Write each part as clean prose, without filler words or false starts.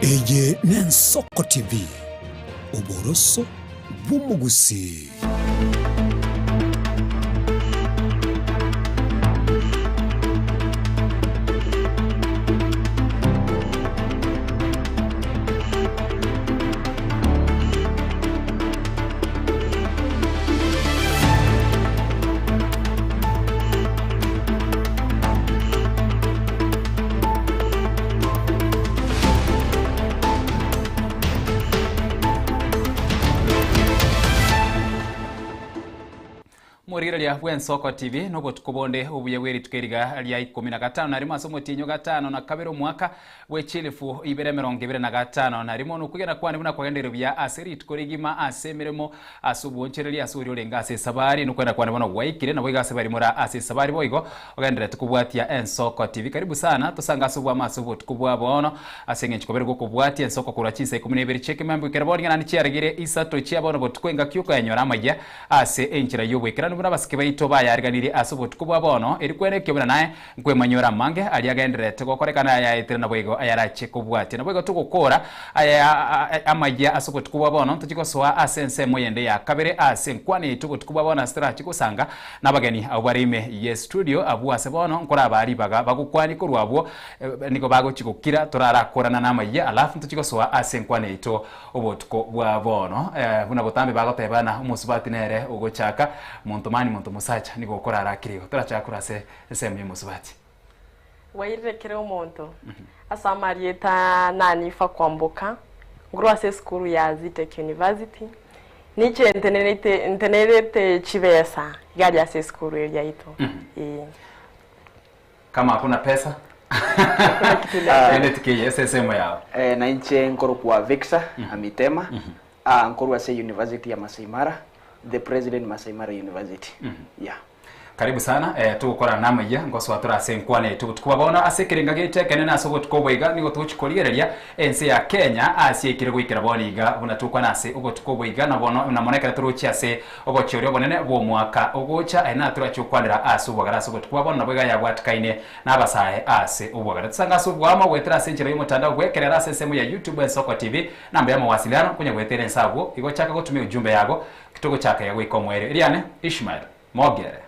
Eye n'Ensoko TV, oboroso bw'omogusii. Omorigereria bw'Ensoko TV nobotuko bonde obuya bwe rituko eriga ria ikomi na gatano na rimo ase omotienyi o gatano na kabere omwaka bwe chilifu ibere emerongo ebere na gatano na rimo nokwegena kwane buna kwagendereire buya ase rituko rigima ase emeremo ase obwoonchereria ase oria orenge ase esabari nokwegena kwane bono gwaikire naboigo ase baria more ase esabari boigo ogendererete kobwatia Ensoko TV karibu sana tosange ase obwamo ase obotuko bwa bono Ase engencho kobere gokobwatia ensoko korwa chinsa ikomi na ibere chi'ekemambia goikera bono ring'ana chiaregire isato chia bono botuko engaki y'okoyanyora amayia ase enchera y'oboikeranu buna abasike baito bayariganirie ase obotuko bwa bono, erio kwene ekio buna naye nkwemanyora amange aria agendererete gokorekana ayaetire naboigo ayarachie kobwatia. Naboigo togokora aya amayia ase obotuko bwa bono ntochie gosoa ase ensemo yende ya kabere ase enkwana yaito obotuko bwa bono ase torachie gosanga nabageni abwo bare ime ye studio abwo ase bono nkorabaa ribaga bagokwanie korwa abwo Nigo bagochia gokira torarakorana namayia, alafu ntochie gosoa ase enkwana yaito obotuko bwa bono. Buna botambe bagotebana, omosubati nere ogochaka, monto mani monto mosacha nigo okorara akire igo. Torachake korwa ase ensemo y'omosubati. Bwairire kera omonto ase amarieta Nanifa Kwamboka, nkorwa ase esukuru ya Zetech University, niche ntenerete ntenerete chibesa iga aria ase esukuru eria yaito, ee. Kama hakuna pesa Hakuna kitu inaendelea. Kende tikeiyo ase ensemo yao. Eh, na inche nkorokwa Victor Amitema, ah, nkorwa ase University ya Masai Mara, the President Masai Mara University. Yeah. Karibu sana eh, togokorana namaiya ngosoa tore ase enkwana yaito obotuko bwa bono ase ekerenga giaito ekenene ase obotuko obo iga nigo togochi korigereria ense ya Kenya ase yaikire goikera bono iga buna tokwana ase obotuko obo iga na bono na mono ekero torochie ase Ogochia oria obonene bw'omwaka ogocha, aye naturache okwanera ase obwagare ase obotuko bwa bono, nabo iga yabwatikaine nabasae ase obwagare. Tosange ase obwamo goetera ase enchera y'omotandao bw'ekerero ase ensemo ya YouTube Ensoko TV, namba y'amawasiliano konya goetera ense abwo, igo chaka gotumia ujumbe yago, togochaka iga goika omoerio. Eriane Ishmael Mogere.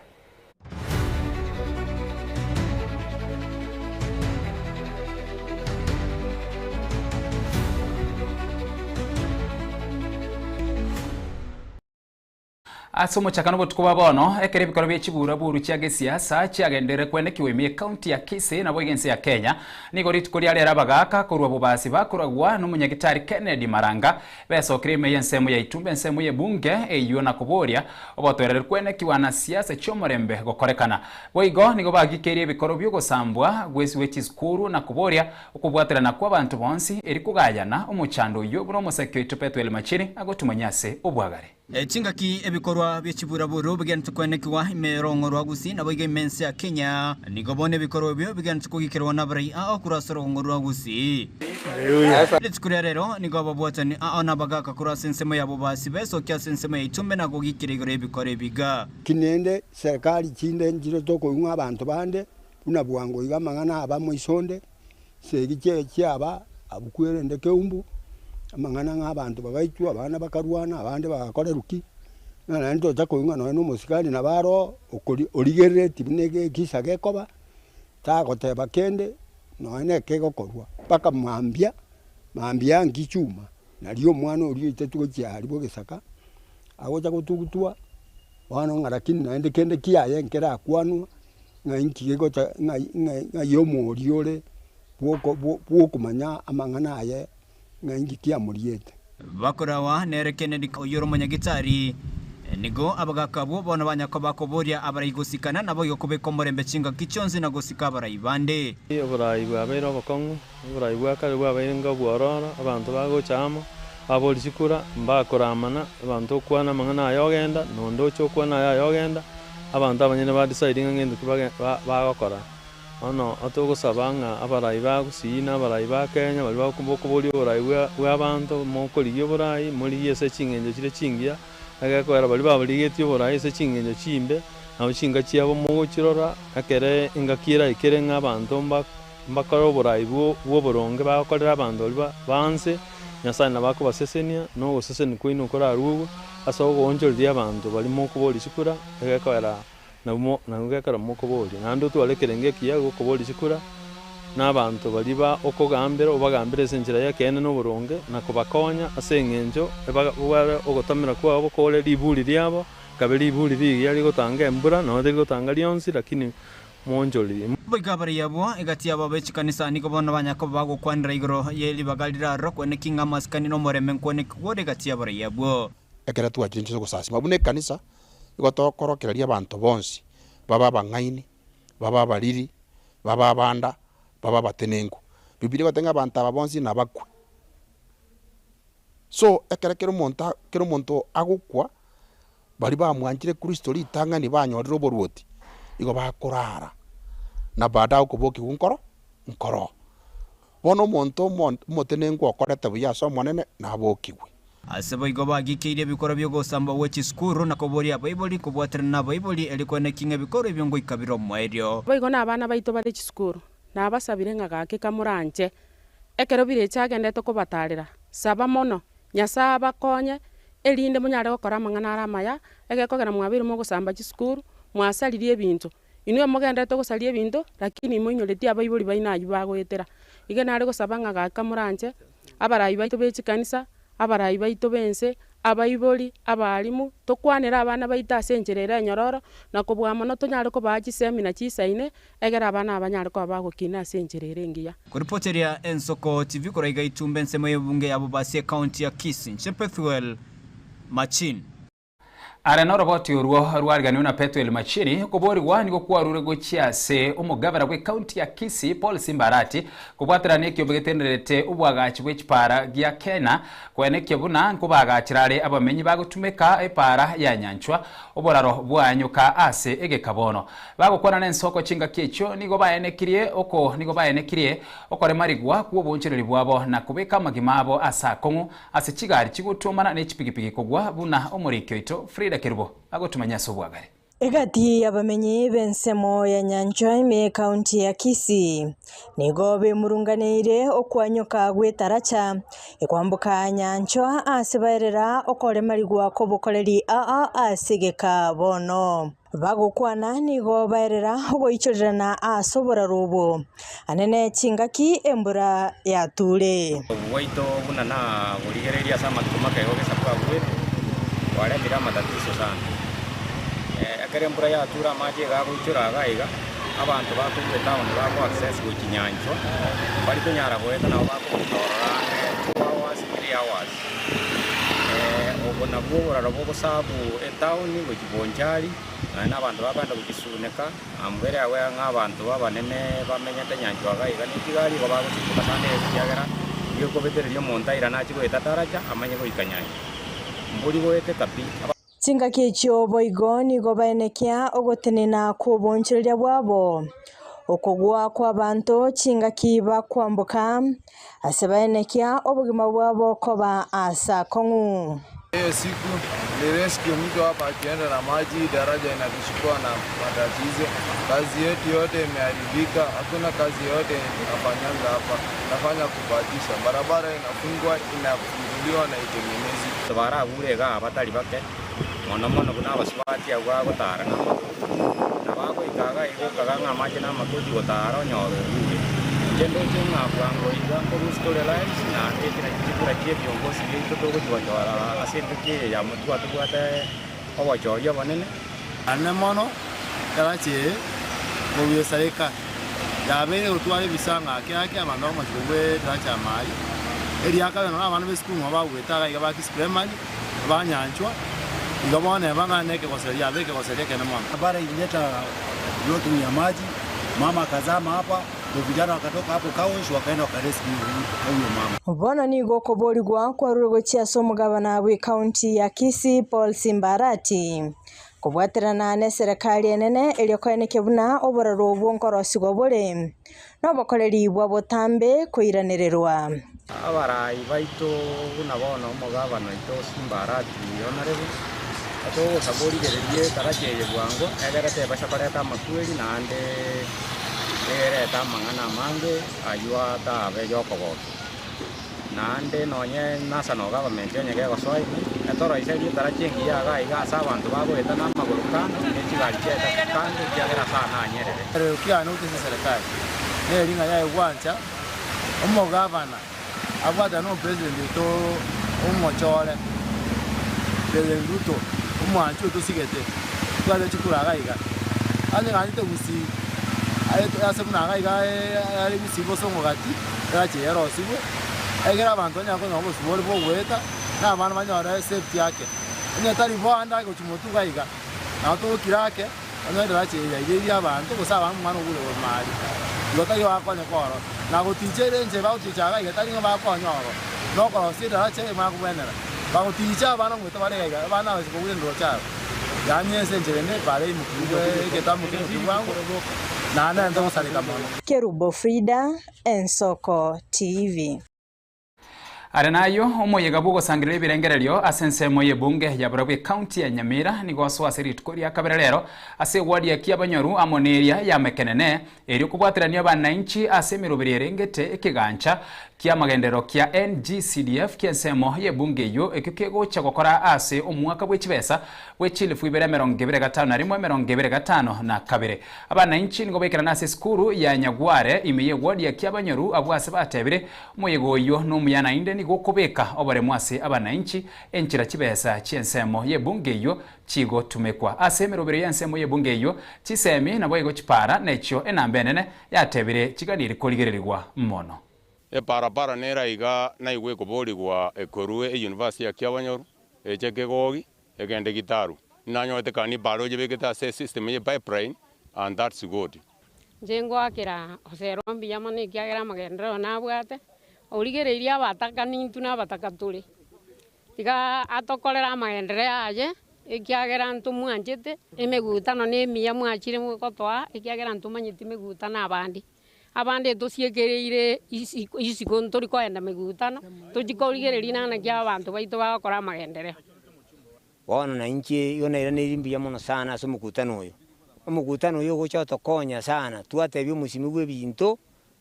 Ase omochakano obotuko bwa bono, ekero ebikorwa bie chibuura-buru chia gesiasa chiagenderire kwenekigwa ime y'ecounty ya Kisii naboigo ense ya Kenya, nigo rituko ria rero abagaaka korwa bobasi bakoragwa nomonyagitari Kennedy Maranga besokire ime y'ensemo ya Itumbe ensemo y'ebunge eyio na koboria obotoereru kwenekigwa na siasa chi'omorembe gokorekana. Boigo nigo bagikeirie ebikorwa bi'ogosambwa gwe chisukuru na koboria okobwaterana kw'abanto bonsi eri kogayana omochando oyio buna omosake oito Pethuel Machiri agotumanyia ase obwagare. Chingaki ebikorwa bie chiburaburu bigenderete kwenekigwa ime y'orogongo rwa Gusii naboigo ime ense ya Kenya. Nigo bono ebikorwa ebio bigenderete kogikerwa nabarai ao korwa ase orogongo rwa Gusii. Rituko ria rero nigo ababwatani ao na abagaaka korwa ase ensemo ya bobasi besokia ase ensemo ya itumbe na kogikera igoro y'ebikoro ebiga. Ki nende serikali chinde nchire tokoigwa abanto bande buna bwango iga amang'ana aba moisonde, Segi chiaye chiaba abwo kwerende keumbu, amang'ana ng'a abanto bagaitwa, abana bakarwana, abande bagakorerwa ki, ng'a naende tocha koigwa ng'a nonye na omosikari nabo aro okori origerereti buna ege ekisa gekoba, tagoteba kende, nonye na ekegokorwa mpaka mambia, mambia nki chuma, nario omwana oria oitetwe gochia aria bwa egesaka, agocha gotugutwa, bono ng'a lakini naende kende kiaye nkerakwanwa. Ng'a inki gegocha ng'ai ng'ai ng'ai omoori ore bw'oko bw'okomanya amang'ana aye ng'a inki kiamoriete. Bakorawa nere Kennedy oyio ore omonyagitari. Nigo abagaaka abwo bono banya koba koboria abarai gosikana, naboigo kobeka omorembe chingaki chionsi na gosika abarai bande. Oborai bwabeire obokong'u, oborai bwa kare bwabeire inga obwororo, abanto bagocha amo, babori chikura, mbakoramana, abanto okwana amang'ana aya ogenda, na onde ocha okwana aya aye ogenda. Abanto abanyene ba decide ng'a ngento ki bagokora. Bono togosaba ng'a abarai ba Gusii na abarai ba Kenya baria bokoboria oborai bwa abanto, mokorigia oborai, morigie ase ching'encho chire chingiya, egekoera baria baborigetie oborai ase ching'encho chimbe, nabo chinka chiabo mogochirora, ekere engaki eraikere ng'a abanto. Mbakore oborai bwa oboronge bagokorera abanto baria ba nse, Nyasae nabo akobasesenia, na ogosesenia kwaino korarugwe ase ogoonchoreria abanto baria mokoboria chikura, egekoera nabwo nabwo gekero mokoboria. Naende otware ekerengo ekiya gokoboria chikura, na abanto baria ba okogambera obagambere ase enchera y'ekeene na oboronge, na kobakonya ase eng'encho ebabware ogotomera kwabo kore riburi riabo, Kabe riburi rigiya rigotanga embura, nonya terigotanga rionsi, lakini mwonchorerie. Goika abarai abwo egati yabo be chikanisa nigo bono banya koba bagokwanera igoro ye ribaga riraroro kweneki ng'a amasikani na omorembe nkwenekigwe ore egati y'abarai abwo. Ekero twachire inche gosasima buna ekanisa, igo tokorokereria abanto bonsi, babe abang'aini, babe abariri, babe abanda, babe abatenenku. Bibilia egoteba ng'a abanto aba bonsi nabakwe. So, ekero kera omonto kera omonto agokwa, baria bamwanchire Kristo ritang'ani banyorire oboruoti, igo bakorara, na baadaye okobokigwa nkoro nkoroo. Bono omonto omo omotenenku okorete buya ase Omonene, nabokigwe. Ase boigo bagikeirie ebikorwa bi'ogosamba gwe chisukuru na koboria abaibori kobwaterana nabaibori erio koenekia ng'a ebikorwa ebio ngoika bire omoerio. Boigo nabana baito bare chisukuru, nabasabire ng'a gaki kamoranche, Ekero birecha agendete kobataarera, saba mono, Nyasae abakonye, erinde monyare gokora amang'ana are amaya, egekogera mwabeire mogosamba chisukuru, mwasaririe ebinto. Inwe mogendererete gosaria ebinto, lakini moinyoreti abaibori baino ayio bagoetera. Iga nare gosaba ng'a gaka moranche, abarai baito be chikanisa, abarai baito b'ense, abaibori, abalimu, tokwanere abana baito ase enchera ere enyororo, na kobua mono tonyare kobaa chisemi na chisaine, Egere abana aba banyare koba bagokina ase enchera ere engiya. Koripoteria Ensoko TV korwa iga Itumbe ensemo y'ebunge ya Bobasi ecounty ya Kisii inche Pethuel Machin. Are noroboti orwo rwariganirwe na Pethuel Machini, okoborigwa nigo kwarure gochia ase omogavana bw'ecounty ya Kisii Paul Simba Arati kobwaterana nekiombe getendererete obwagachi bwe chipara gia Kenya koenekia buna nkobagachera are abamenyi bagotumeka epara ya Nyanchwa oboraro bwanyoka ase egeka bono. Bagokwana nensoko chingaki echio nigo baenekirie oko nigo baenekirie okoremarigwa kw'oboonchoreri bwabo na kobeka amagima abo ase akong'u ase chigari chigotuomana ne chipigipigi kogwa buna omoriki oito Frida Kerubo agotumanyia ase obwagare. Egati y'abamenyi b'ensemo ya Nyanchwa ime y'Ekaunti ya Kisii nigo bemurunganeire okwanyoka gw'etaracha ekwamboka Nyanchwa ase baerera okoremarigwa kw'obokoreri aa ase egeka bono. Bagokwana nigo baerera ogoichorerana ase oboraro obwo, anene chingaki embura yature. Obobe bwaito buna naborigereria ase amatuko make igo gesaku abuete, bwaretire amatatiso sana. Ekero embura yature amache iga agoichora iga iga, abanto bakorwa etown bako access gochia nyanchwa, mbari konyara goeta nabo bakobuta ororo ang'e two hours, three hours. Obo nabwo oboraro bogosabu etaoni gochia Bonchari, naende abanto bakogenda gochisuneka, ambere agwo ng'a abanto abanene bamenyete nyanchwa iga iga ne chigari igo bagosimboka sana ekiagera nigo ekobetereria omonto airane achie goeta daraja amanye goika nyanchwa. Mbori goeteka pi. Chingaki echio boigo nigo baenekia ogotenena kw'oboonchoreria bwabo, okogwa kw'abanto chingaki bakwamboka, ase baenekia obogima bwabo koba aase akong'u. Hiyo siku nilirescue mtu hapa akienda na maji, daraja inatuchukua na matatizo. Kazi yetu yote imeharibika, hakuna kazi yoyote yenye tunafanyanga hapa, tunafanya kubahatisha. Barabara inafungwa, inafunguliwa na itengenezwi. Baragure iga abatari bake, mono mono buna abasubati abwo bagotara namagoro, na bagoika iga igokaga ng'a amache namakochi gotara onyore ogure. Inche ndoche ng'a bwango iga nkorusia tore lives, naende echi nachio chikura chi'ebiongozi biaito togochigochora ase engaki eye ya motwe tobwate obochori obonene. Ane mono erache eye kogwesareka, yabeire gotwara ebisang'o ake ake abanto bakomochia kobua edaracha ya mayi. Eria kabere nonya abana b'esukuru nigo bagwete iga iga ba Kisii Primary, banyanchwa, igo bono eba ng'a nekegoseria yabe ekegoseria ekenene mono. Barabara ilileta blocking ya maji, mama akazama hapa, ndio vijana wakatoka hapo car wash wakaenda wakarescue huyo mama. Bono nigo okoborigwa kwarure gochia ase omogabana bw'ecounty ya Kisii Paul Simba Arati kobwaterana neserekari enene erio koenekia buna obororo obwo nkorosigwa bore nobokoreri bwa botambe koiranererwa. Abarai baito buna bono omogabana oito Simba Arati Honourable, togosaba origererie etaracha eye bwango egere tebasa koreta amakweri naende. Erete amang'ana amange ayio atabe yokogokia. Naende nonye national government onye gegosoa ime, etoroiserie etarachi engiya iga iga ase abanto bagoeta namagoro kando, ne chigari chiaeta kando ekiagera ase aya nanyerere. Ekerero kiane gochia ase eserekari neri ng'a yaye gwancha omogavana abwatane na omopresident oito omochore President Ruto omwanchi otosigete totware chikura iga iga. Onye gachete gusii ase buna iga iga are gusii bosongo gati erache erosigwe egere abanto banyare konyora obosibore bwa ogoeta na abana banyore esafety ake. Onye tari bo ande agochia motwe iga iga nabo togokira ake. Onye edaracha eye yaigeire abanto, gose abana omwana ogure korwa aria, igo tari bakonye korora. Na goticha ere enchera bagoticha iga iga, tari ng'a bakonye ororo, nokorosia edaracha eye bakobwenera. Bagoticha abana ngoeta bare iga iga, abana aba kogura endoche aba, yaani ase enchera ende bare imokigwe egetambo kere bwango, naende nento gosareka mono. Kerubo Frida, Ensoko TV. Are nayio, omoyega bw'ogosangereria ebirengererio ase ensemo y'ebunge ya barabwo ecounty ya Nyamira nigo osoa ase rituko ria kabere rero ase eward ya Kiabanyoru amo neria ya Mekenene erio kobwaterania abanainchi ase emeroberi erengete ekegancha kiamagenderero kia NGCDF ki'ensemo y'ebunge eyio ekio kegocha gokora ase omwaka bwechibesa bwe chilifu ibere emerongo ebere gatano na rimo emerongo ebere gatano na kabere. Abanainchi nigo baikerana ase esukuru ya Nyagware ime y'eward ya Kiabanyoru abwo ase batebire Omoyega oyio nomuya naende nigo okobeka oboremu ase abanainchi, enchera chibesa chi'ensemo y'ebunge eyio chigotumekwa. Ase emerobero y'ensemo y'ebunge eyio, chisemi naboigo chipara nechio enamba enene yatebire chiganiri korigererigwa mono. Eparapara nere aiga naigwe ekoborigwa ekorue eyunivasiti ya Kiabonyoru, eche Kegogi, egende Gitaru. Nanyorete kani bare oyebekete ase esystem ye pipeline and that's good. Inche ngoakera Hosea mbuya mono ekiagera amagenderero nabwate, origereirie abataka nintwe nabataka tore. Tiga atokorere amagenderero aye, ekiagera ntomwanchete. Emegutano nemiya mwachire gotoa, ekiagera ntomanyeti megutano abande. Abande tosiekereire isiko ntori koenda megutano, tochia korigereria naki abanto baito bagokora amagenderero. Bono nainche igo nairaneirie mbuya mono sana ase omokutano oyo. Omokutano oyo ogocha gotokonya sana, twatebia omosimi bw'ebinto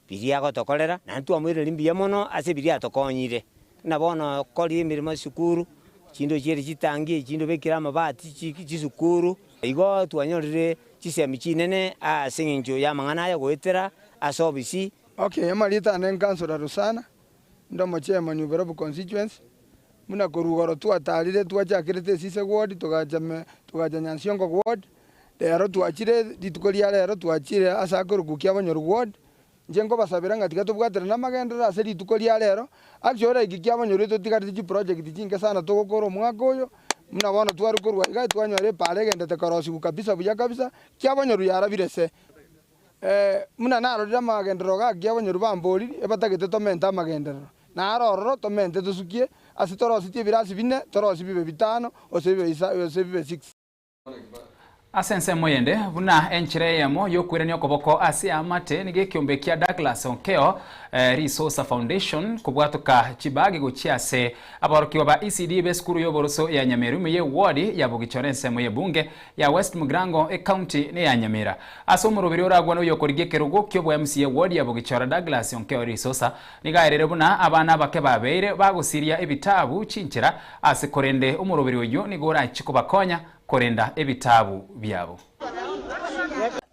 biria agotokorera, naende twamoiraneria mbuya mono ase biria atokonyire. Buna bono okorire emeremo ase esukuru, chinde ochiere chitangi, echinde obekire amabati chi chisukuru, igo twanyorire chisemi chinene ase eng'encho y'amang'ana aya goetera ase obisi. Okay, amarieta ane nkansora Rosana, inde omochairman o Borobu constituency, Buna korwa igoro twatarire twachakerete Esise ward togacha me togacha Nyansiongo ward, rero twachire rituko ria rero twachire ase akorokwa Kiabonyoru ward, inche nkobasabera ng'a tiga tobwaterane amagenderero ase rituko ria rero, actually like Kiabonyoru etotigarete chiproject chinke sana togokora omwaka oyo, buna bono tware korwa iga twanyora epaara egendete korosiwa kabisa buya kabisa, Kiabonyoru yarabire se. Buna narorire amagenderero ga Kiabonyoru bamboriri, ebatagete tomente amagenderero. Naro ororo tomente tosukie ase torosetie ebirasi bine, torosie bibe bitano, gose bibe isa, gose bibe six. Ase ensemo eyende, buna enchera eyemo y'okoirania okoboko ase eamate, nigo ekiombe kia Douglas Onkeo Risosa Foundation kobwatoka chibagi gochia ase aborokigwa ba ECD b'esukuru y'oboroso ya Nyameru ime y'eward ya Bogichora ensemo y'ebunge ya West Mugirango ecounty neya Nyamira. Ase omoroberi oragwane oyokorigia ekerogo ki'obo MCA ward ya Bogichora Douglas Onkeo Risosa nigo aerire buna abana abake babeire bagosiria ebitabu chinchera ase korende omoroberi oyio nigo orache kobakonya korenda ebitabu biabo.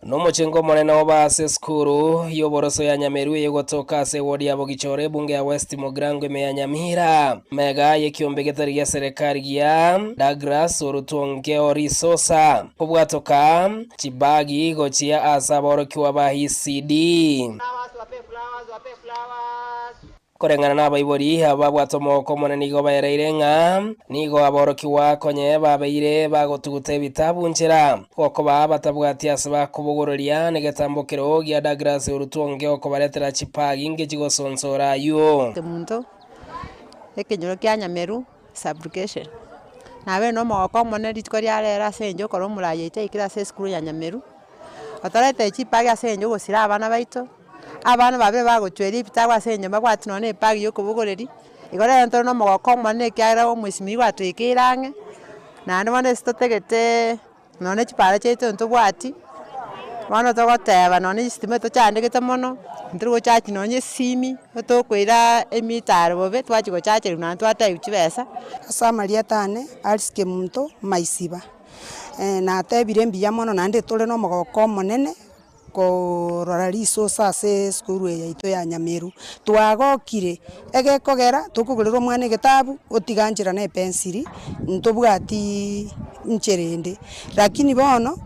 Nomochengo omonene oba ase esukuru y'oboroso ya Nyameru eyegotoka ase eward ya Bogichora ebunge ya West Mugirango ime ya Nyamira. Mega y'ekiombe getari gia serekari gia Douglas Orutuonkeo Risosa kobwatoka chibagi gochia ase aborokigwa ba ECD. Koreng'ana nabaibori aba babwate omogoko omonene nigo baereire ng'a nigo aborokigwa konye babeire bagotuguta ebitabu nchera, gokoba batabwati ase bakobogororia negetambo kero gia Douglas Orutuonge okobaretera chipagi ngechigosonsora ayio. Omonto ekenyoro kia Nyameru sub-location. Nabere na omogoko omonene rituko ria rero ase eng'encho ekero omoraia oito aikire ase esukuru ya Nyameru, otoretire chipagi ase eng'encho ogosira abana baito. Abana babe bagochweria ebitabu ase enyomba babwati nonya na ebag ya okobogoreria, igo rero ntore na omogoko omonene ekiagera omwesimigwa igo atwekeire ang'e, naende bono ase totegeteee nonya chipara chiaito ntobwati. Bono togoteba nonye estima etochandegete mono, ntori gochachi nonye esimi, tokoira emitaro bobe twachia gochacherwa naende twatebiwa chibesa. Ase amarieta ane, Alice Kemunto Maisiba, natebire mbuya mono naende tore na omogoko omonene korora risosa ase esukuru eye yaito ya Nyamiru. Twagokire, egekogera tokogorera omwana egetabu, otiga nchera na epensili, ntobwatiii nchera ende. Lakini bono,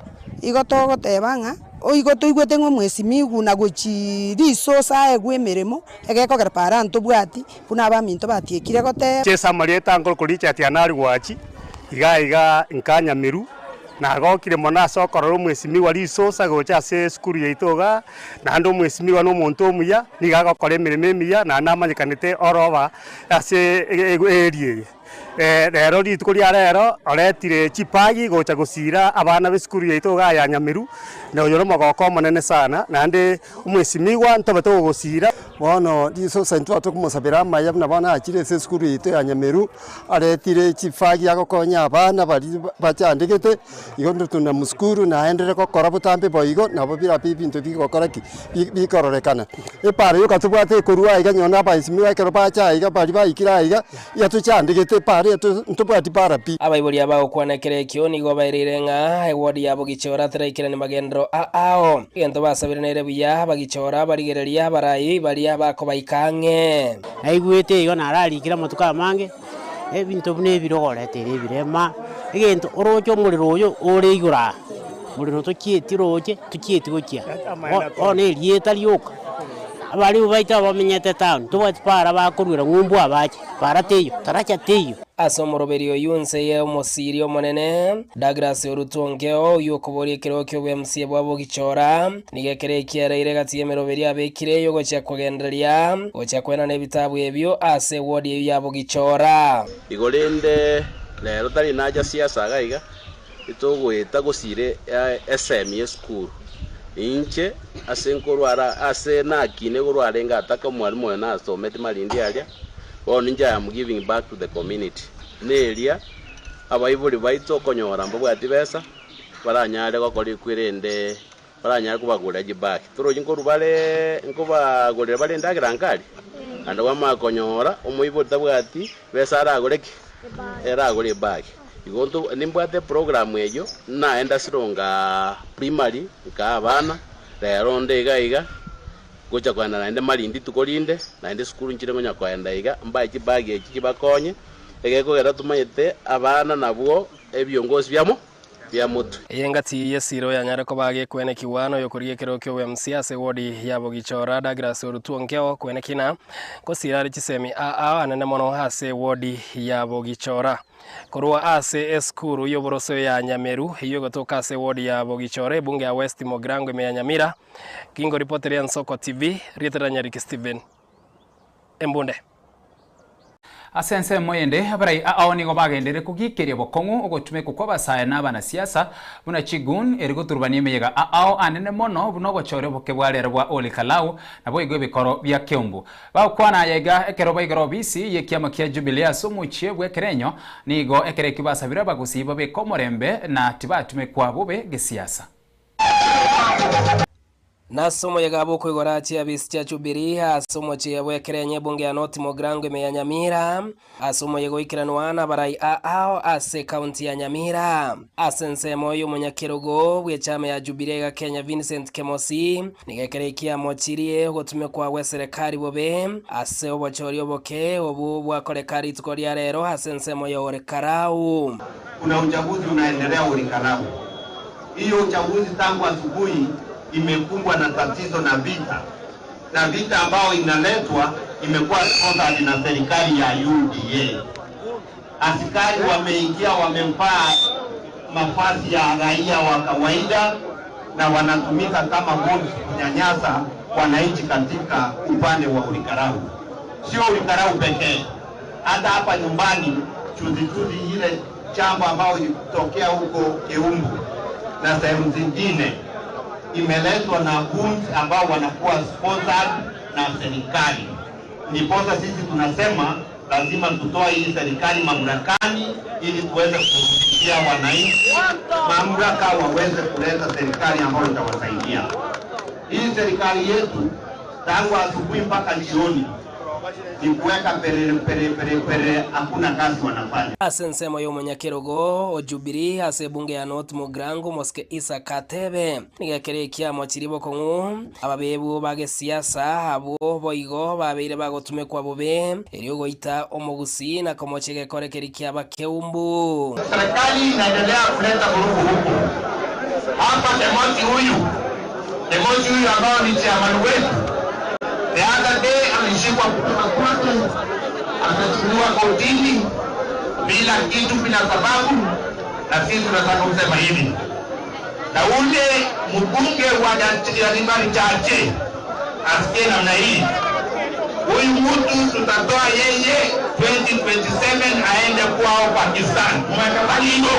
igo togoteba ng'a oigo toigwete ng'a omwesimigwa na gochiiii risosa aegwe emeremo, egekogera para ntobwati, buna abaminto batiekire goteba. Chesa amarieta nkorokwa Richard Anari Gwachi, iga iga nka Nyamiru, Nagokire mono ase okorora omwesimigwa risosa gocha ase esukuru yaito igaa, naende omwesimigwa nomonto omuya, nigo agokora emeremo emiya, naende namanyekanete oroba ase eria eye. Rero rituko ria rero oretire chipagi gocha gosira abana b'esukuru yaito igaa ya Nyamiru, na oyo nomogoko omonene sana, naende omwesimigwa ntobe togogosira. Bono risosa intwe tokomosabera amaya buna bono achire ase esukuru yaito ya Nyamiru, aretire chifagi agokonya abana baria bachandegete, igo tunamshukuru naenderere gokora botambe boigo, nabo birabe ebinto bigokora ki? Bikororekana. Epara yoka tobwate ekorwa aiga nonye na abaesimigwa ekero bacha aiga baria baikire aiga, iga tochandegete epara eye ntobwati para pi. Abaibori abagokwana ekero ekio nigo baereire ng'a ewodi ya Bogichora teraikerani magenderero ao. Egento basabire nere buya, Bagichora barigererie abarai baria bakobaika ang'e. Naigwete igo nararikire amatuko amange, ebinto buna ebire ogoretera ebirema, egento oroche omorero oyo ore igoro aa, morero tochieti roche, tochieti gochia, bono erieta rioka, abarimu baito aba bamenyete town, tobwati para bakoruera ng'umbu abache, para teiyo, taracha teiyo. Ase omoroberi oyio inse ye omosiiri omonene, Douglas Orutu Ongeo, oyio okoboria ekerogo ki'obwemca bwa Bogichora, nigo ekero ekiareire egati y'emeroberi abekire y'ogochia kogendereria gochia koenana ebitabu ebio ase ewodi eyio ya Bogichora. Igo rende rero tari nacha siasa iga iga, etogoeta gosira esemi y'esukuru. Inche ase nkorwara ase nakine korwarenge ataka omwalimu oyo nasometi marindi aria, bono inche I am giving back to the community. Neria abaibori baito okonyora mbabwati besa, baranyare gokora ekwerende baranyare kobagorera chibag. Torochi nkorwa bare nkobagorera bare endagera nkari? Naende kwamanya konyora omoibori tabwati besa aragore ki? Eragore ebag. Igo nto nimbwate eprogram eyio, naenda Sironga Primary nkaa abana, rero onde iga iga, ngocha koenda naende Malindi rituko rinde, naende esukuru nchire ngonya koenda iga, mbae chibag echi chibakonye, egekogera tomanyete abana nabwo ebiongozi biamo bia motwe. Eye engati y'esiro yanyare koba gekwenekigwa noyokorigia ekerogo ki'obwemc ase ewodi ya Bogichora Douglas Orutuonkeo kwenekina gosira are chisemi aa anene mono ase ewodi ya Bogichora. Korwa ase esukuru y'oboroso ya Nyameru eyio egotoka ase ewodi ya Bogichora ebunge ya West Mugirango ime ya Nyamira, Gingo ripoti ria Nsoko TV, rieta ria Nyariki Stephen Embunde. Ase ensemo ende, abarai ao nigo bagenderire kogikeria bokong'u ogotumekwa kw'abasae na abanasiasa buna chigun eri goturubania emeyega ao anene mono buna ogochoria oboke bwa rero bwa Ole Kalau naboigo ebikoro bia Keumbu. Bagokwana aya iga ekero baigora obisi y'ekiama kia Jubilee ase omochie bw'ekerenyo, nigo ekero ekio basabire abagusii babeke omorembe na tibatumekwa bobe gesiasa. Nase omoyega bw'okoigora chiabisi chia Jubilee ase omochie bw'ekerenyo ebunge ya North Mugirango ime ya Nyamira, ase omoyega oikeranwa nabarai ao ase ekaunti ya Nyamira. Ase ensemo y'omonyakerogo bw'echama ya Jubilee iga Kenya Vincent Kemosi, nigo ekero eki amochirie ogotumekwa gw'eserekari bobe ase obochori oboke obwo bwakoreka rituko ria rero ase ensemo ya Olkalau. Kuna uchaguzi unaendelea Olkalau. Hiyo uchaguzi tangu asubuhi imekumbwa na tatizo na vita, na vita ambayo inaletwa imekuwa sponsored na serikali ya UDA. Askari wameingia, wamevaa mavazi ya raia wa kawaida na wanatumika kama goons kunyanyasa wananchi katika upande wa Olkalau. Sio Olkalau pekee, hata hapa nyumbani juzi juzi ile jambo ambayo ilitokea huko Keumbu na sehemu zingine imeletwa na goons ambao wanakuwa sponsored na serikali. Ndiposa sisi tunasema Lazima tutoe hii serikali mamlakani ili tuweze kurudishia wananchi mamlaka, waweze kuleta serikali ambayo itawasaidia. Hii serikali yetu tangu asubuhi mpaka jioni ni kuweka pere pere pere pere, hakuna kazi wanafanya. Ase ensemo y'omonyakerogo o Jubilee ase ebunge ya North Mugirango Mosike Isaac Atebe, nigo ekero ekiamo chiria bokong'u ababebu ba gesiasa abwo boigo babeire bagotumekwa bobe erio goita omogusii na komochia egekore keria kiaba keumbu. Serikali inaendelea kuleta vurugu huku hapa. Demosi huyu Demosi huyu ambao ni chairman wetu, the other day alishikwa kutoka kwake, akachukuliwa kotini bila kitu, bila sababu, na sisi tunataka kusema hivi, na ule mbunge wa Nyaribari Chache asikie namna hii, huyu mtu tutatoa yeye 2027 aende kwao Pakistan. Mmekubali hivyo?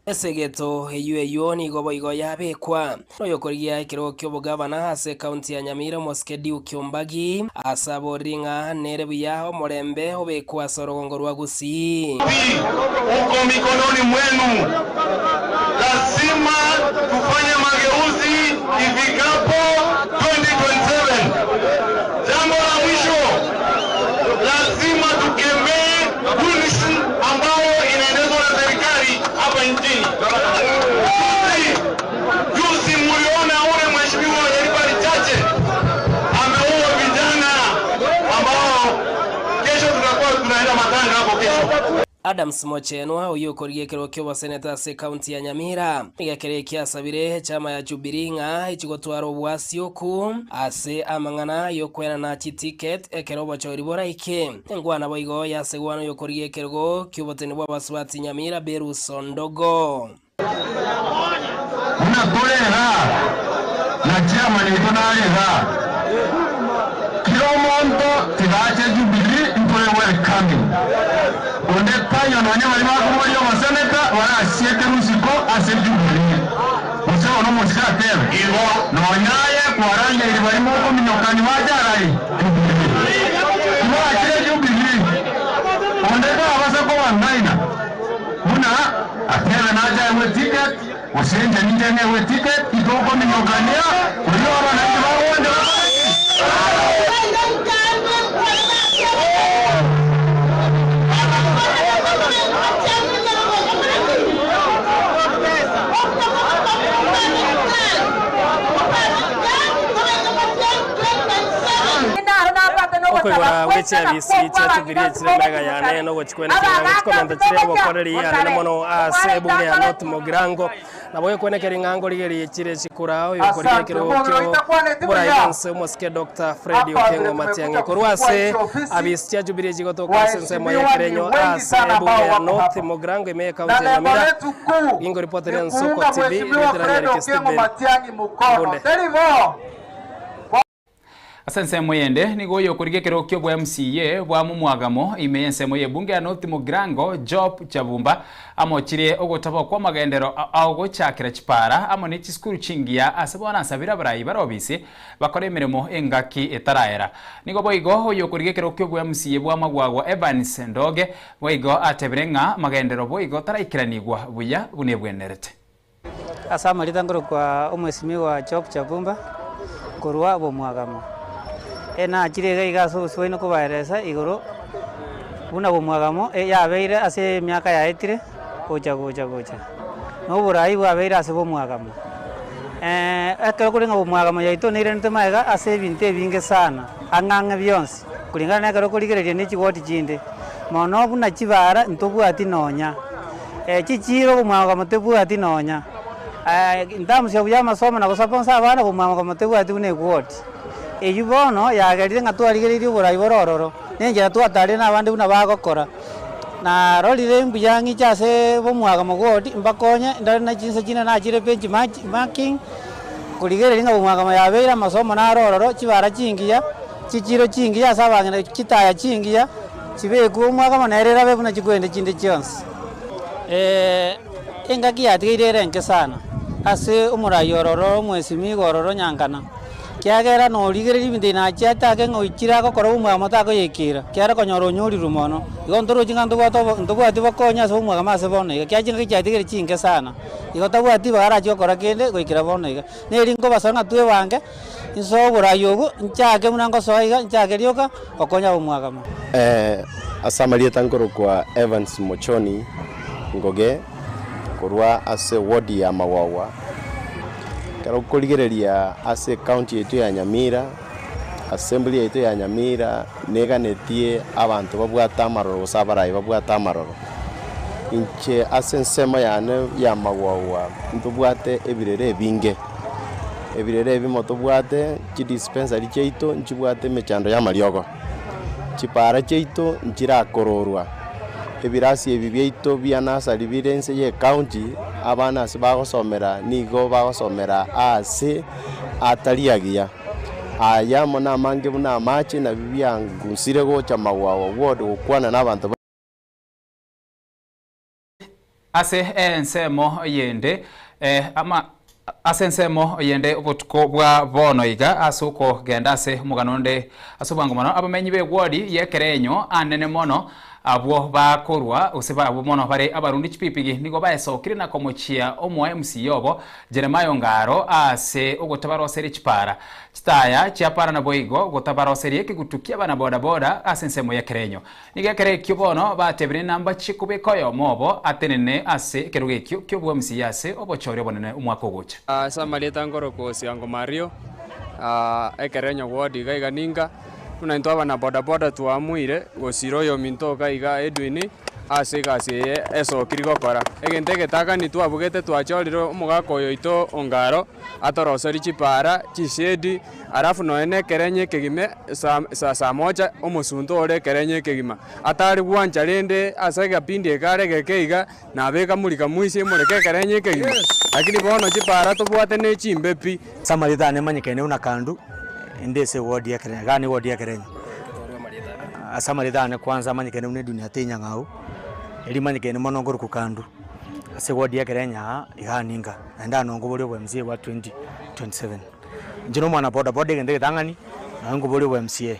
Esegeto eyio eyio nigo boigo yabekwa noyokorigia ekerogo ki'obogavana ase ekaunti ya Nyamira omosike Duke Ombagi ase aborire ng'a nere buya omorembe obekwe ase orogongo rwa Gusii. Uko mikononi mwenu, lazima tufanye mageuzi ifikapo 2027. Jambo la mwisho, lazima tukemee unisi ambayo inaendezwa na serikali hapa nchini. Juzi juzi mliona ule mheshimiwa Nyaribari Chache ameua vijana ambao kesho tutakuwa tunaenda matanga hapo kesho. Adams Mochenwa oyio okorigia ekerogo ki'oboseneta ase ekaunti ya Nyamira nigo ekero eki asabire echama ya Jubilee ng'a echi gotwara obwasi oku ase amang'ana y'okoenana chiticket ekero obochori boraike. Enkwana boigo yasegwa noyokorigia ekerogo ki'oboteni bw'abasubati Nyamira Berus Ondogo. Buna tore igaa, na chairman oito nare igaa, kera omonto tiga ache Jubilee ntore welcoming. Onde taiyo nonya baria bakoboria oboseneta barasieke rusiko ase Jubilee. Gose bono omosike atebe, nonya aye kwarangeiri baria mokominyokani bache arai Jubilee. Tibachire Jubilee, onde tabasa kobang'aina. Buna atebe nache aegwe ticket, gose inche ninche ng'egwe ticket, titokominyokania oyio abananchi bagoancha bakore ki? Okoigora gwe chiabisi chia Jubilee chire emega yane nogochia kwenekera ng'a chikomenta chire obokoreri anene mono ase ebunge ya North Mugirango. Nabo gekwenekera ng'a ngorigereria chire chikura oyo okorigia ekerogo kio oborai bwense omosike Doctor Fred Okengo Matiang'i korwa ase abisi chia Jubilee chigotoka ase ensemo ya ekerenyo ase ebunge ya North Mugirango ime ye county ya Nyamira. Ningoripoteria Nsoko TV, Retera Nyariki Stephen Mbunde. Ase ensemo eyende, nigo oyokorigia ekerogo ki'obwa MCA bwa Mumwagamo ime y'ensemo y'ebunge ya North Mugirango, Job Chabumba, amochirie ogotaba kw'amagenderero aogochakera chipara amo ne chisukuru chingiya ase bono asabire abarai bare obisi bakore emeremo engaki etaraera. Nigo boigo oyokorigia ekerogo ki'obwa MCA bwa Magwagwa Evans Ndoge boigo atebire ng'a magenderero boigo taraikeranigwa buya buna ebwenerete. Ase amarita nkorokwa Omwesimigwa Job Chabumba, korwa Bomwagamo. Nachire iga iga ase obosio bwaino kobaeresa igoro buna Bomwagamo yabeire ase emiaka yaetire gocha gocha gocha, na oborai bwabeire ase Bomwagamo. Ekero kore ng'a Bomwagamo yaito neiranete magega ase ebinto ebinge sana, ang'e ang'e bionsi, kulingana na ekero okorigereria ne chiward chinde, mono buna chibara ntobwati nonya. Chichiiro obomwamoko tebwati nonya, in terms of y'amasomo na gosponsor abana obomwamoko tebwati buna eward. Eyio bono yagerire ng'a twarigereirie oborai bore ororo, na enchera twatarire na abande buna bagokora. Narorire mbuya ng'iche ase bomwagamo ward mbakonye ndore na chinsa chinde nachire bench marking, korigereria ng'a bomwagamo yabeire amasomo naro ororo, chibara chingiya, chichiiro chingiya ase abang'ina chitaya chingiya. Chibekwe omwaka mono ere erabe buna chikwende chinde chionsi. Engaki yatigaire ere enke sana ase omorai ororo omwesimi igo ororo nyankana. Kiagera norigereria ebinto ebi nachiete ake ng'a oichire agokora omwamo takoyekera, kiara konyora onyorirwe mono. Igo ntorochi ng'a ntobwate obo ntobwati bokonyi ase omwagamo ase bono iga, kiagera chingaki chiatigire chinke sana. Igo tabwati ibaga arachie gokora kende goikera bono iga. Neri nkobasaba ng'a twebange, nsoe oborai obwo, nchake buna ngosoa iga, nchake rioka, gokonya ab'omwagamo. Ase amarieta nkorokwa Evans Mochoni Ngoge, korwa ase ward ya Magwagwa. Ekero okorigereria ase ecounty yaito ya Nyamira, assembly yaito ya Nyamira neganetie abanto babwate amaroro gose abarai babwate amaroro. Inche ase ensemo yane ya Magwagwa ntobwate ebirero ebinge, ebirero ebimo tobwate chidispensary chiaito nchibwate emechando ya amariogo, chipara chiaito nchirakororwa, ebirasi ebi biaito bia nursery bire inse ya ecounty, abana ase bagosomera nigo bagosomera aase atari agiya. Aya amo namange buna amache nabio biangusire gocha Magwagwa ward gokwana na abanto ba. Ase ensemo yende ama ase ensemo yende obotuko bwa bono iga ase okogenda ase omogano onde ase obwango mono abamenyi b'egwodi y'ekerenyo anene mono abwo bakorwa gose abwo mono bare abarundi chipipigi nigo baesokire na komochia omoa MC obo Jeremiah Ongaro ase ogotabaroseria chipara chitaya chiapara naboigo gotabaroseria ekegutu ki'abana boda boda ase ensemo y'ekerenyo. Nigo ekero ekio bono batebire nambachie kobeka oyomo obo atenene ase ekerogo ekio ki'obwamisi ase obochori obonene omwaka ogocha. Ase amarieta nkorokwa Osiango Mario, ekerenyo ward iga iga ninka, buna intwe abana boda boda twamuire gosira oyominto iga iga Edwin ase egasi eye esokiri gokora. Egento egetagani twabugete twachorire omogaka oyo oito Ongaro atoroserie chipara, chishedi, alafu nonya na ekerenyo ekegima saa saa saa moja omosunte ore ekerenyo ekegima. Atari gwancha rende ase egepindi eke are egeke iga, nabeka muri kamwisi emoreke ekerenyo ekegima. Lakini bono chipara tobwate ne chimbe pi. Ase amarieta ane manyekene buna Kandu, inde ase eward ya Ekerenyo, igaa ne eward ya Ekerenyo. Ase amarieta ane kwanza amanyekene buna Edwin Atei Nyang'au, erio manyekene mono nkorokwa Kandu, ase eward ya Ekerenyo aa, igaa ninka. Naende aa nonkoboria obwa MCA bwa 2027. Inche na omwana boda boda egento egetang'ani, nonye nkoboria obwa MCA,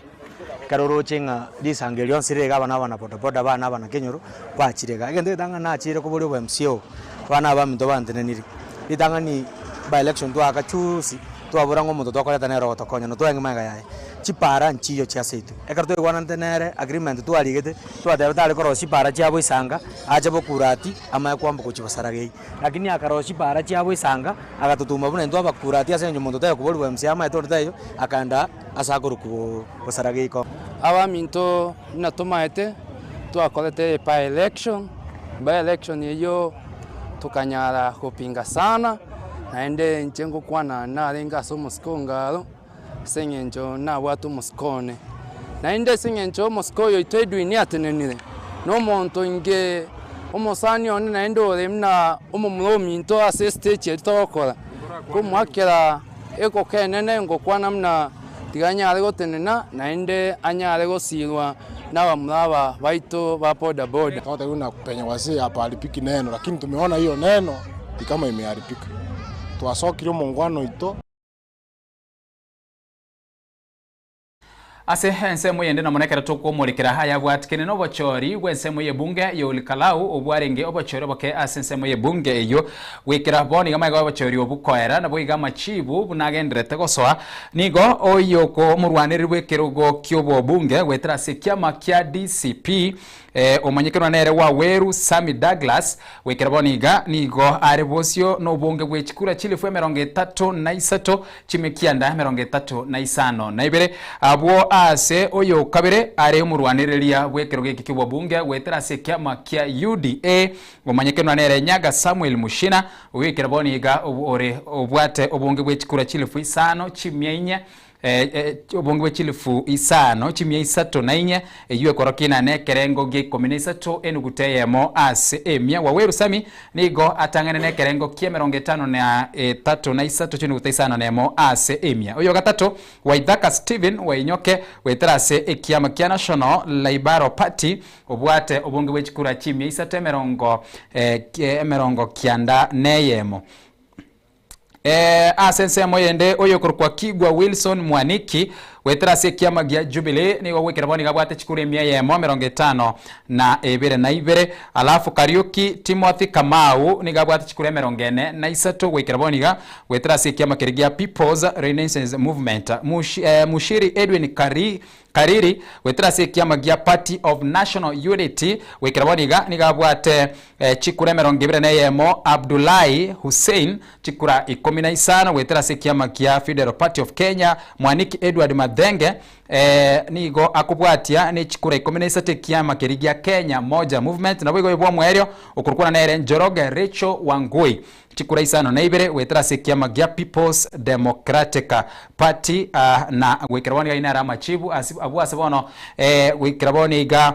ekero oroche ng'a risango eri rionsi rire iga abana abana boda boda abana abana kenyoro, bachire igaa. Egento egetang'ani nachire koboria obwa MCA obo, abana aba baminto bantenenire, ritang'ani by election twaaka chuusi, twabora ng'a omonto twakoreta nere ogotokonya, notwaenge magega yaye. Chipara nchiyo chia seito, ekero twaigwananete nere agreement twarigete, twateba tare korosia chipara chiabo isanga, ache bokurati, amanye kwamboka gochia bosaragei. Lakini akarosia chipara chiabo isanga, agatotuma buna intwe abakurati ase engencho omonto taiyo koborigwa MC amaete onde taiyo, akaenda ase akorokwa bosaragei. Abaminto buna tomaete twakorete by election, by election eyio tokanyara gopinga sana, naende inche ngokwana narenge ase omosike o ngaro. ase eng'encho nabwate omosike one. Naende ase eng'encho omosike oyo oito Edwin atenenire, na omonto inge omosani one naende ore buna omomura ominto ase estage eria togokora, nkomoakera egoko enene ngokwana buna tiga anyare gotenena naende anyare gosirwa na abamura aba baito ba boda boda. Toteba buna penye wasee hapaharibiki neno, lakini tumeona hiyo neno ni kama imeharibika. Twasokire omongwana oito. Ase ensemo eyende nomo nekero tokomorekera ayabwatikene nobochori bw'ensemo y'ebunge y'Olkalau obwarenge obochori oboke ase ensemo y'ebunge eyio goikera bono iga amaiga y'obochori obwo koera naboigo amachibu buna agendererete gosoa nigo oyoko omorwanereri bw'ekerogo ki'obobunge goetera ase ekiama kia DCP Omonyekenwa nere Waweru Sammy Douglas, goikera bono iga nigo are bosio nobonge bwe chikura chilifu 33 chimikianda 35. Abwo aase oyokabere are omorwanereria bw'ekerogo eke ki'obobunge goetera ase ekiama kia UDA, omonyekenwa nere Nyaga Samuel Mushina, ogoikera bono iga ore obwate obonge bwe chikura chilifu 5 chimia inye obonge bwe chilifu isano chimia isato na inye, eyio ekorokia nekerengo gia ikomi na isato enuguta eyemo ase emia. Waweru Sammy nigo atang'aine nekerengo kia 53 na isato chinuguta 51 ase emia. Oyo gatato Waithaka Stephen Wainyoke goetera ase ekiama kia National Liberal Party obwate obonge bwe chikura chimia isato 91. Ase ensemo eyende oyokorokwa Kigwa Wilson Mwaniki goetera ase ekiama gia Jubilee nigo goikera bono nigo abwate chikura emia eyemo emerongo etano na ebere na ibere, alafu Kariuki Timothy Kamau nigo abwate chikura emerongo ene na isato goikera bono iga goetera ase ekiama keria gia People's Renaissance Movement. Mushiri Edwin Kari Kariri, goetera ase ekiama gia Party of National Unity, goikera bono iga nigo abwate chikura emerongo ebere na eyemo, Abdullahi Hussein chikura ikomi na isano goetera ase ekiama gia Federal Party of Kenya, Mwaniki Edward Mathenge nigo akobwatia ne chikura ikomi na isato ekiama keria gia Kenya Moja Movement, naboigo oyo bw'omoerio okorokwana nere Njoroge Rachel Wangui. Chikura isano na ibere goetera ase ekiama gia People's Democratic Party na goikera bono iga inare amachibu ase abwo ase bono goikera bono iga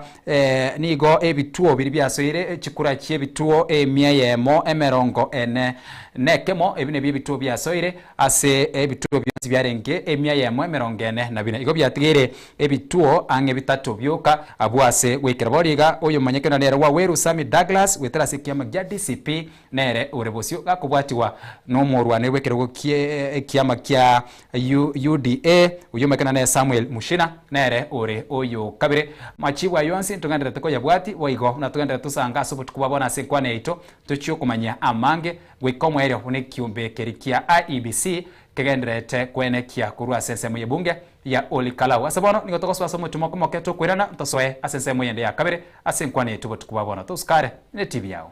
nigo ebituo biria biasoire chikura chi'ebituo emia eyemo emerongo ene na ekemo ebi nabio ebituo biasoire ase ebituo bionsi biarenge emia eyemo emerongo ene na bine. Igo biatigeire ebituo ang'e bitato bioka abwo ase goikera bono iga oyomanyekana nere Waweru Sammy Douglas goetera ase ekiama gia DCP Nere ore bosio gakobwatigwa nomorwani bw'ekerogo ki'ekiama kia UDA, oyio omekana nere Samuel Mushina, nere ore oyo kabere. Machibu ayio onsi ntogendererete koyabwati, boigo buna togendererete tosanga ase obotuko bwa bono ase enkwana yaito, tochie okomanyia amange goika omoerio buna ekiombe keria kia IEBC kegendererete koenekia korwa ase ensemo y'ebunge ya Olikalau. Ase bono nigo togosoa ase omochie omoke moke tokoirana ntosoe ase ensemo eyende ya kabere ase enkwana yaito obotuko bwa bono. Tosukare ne TV yao.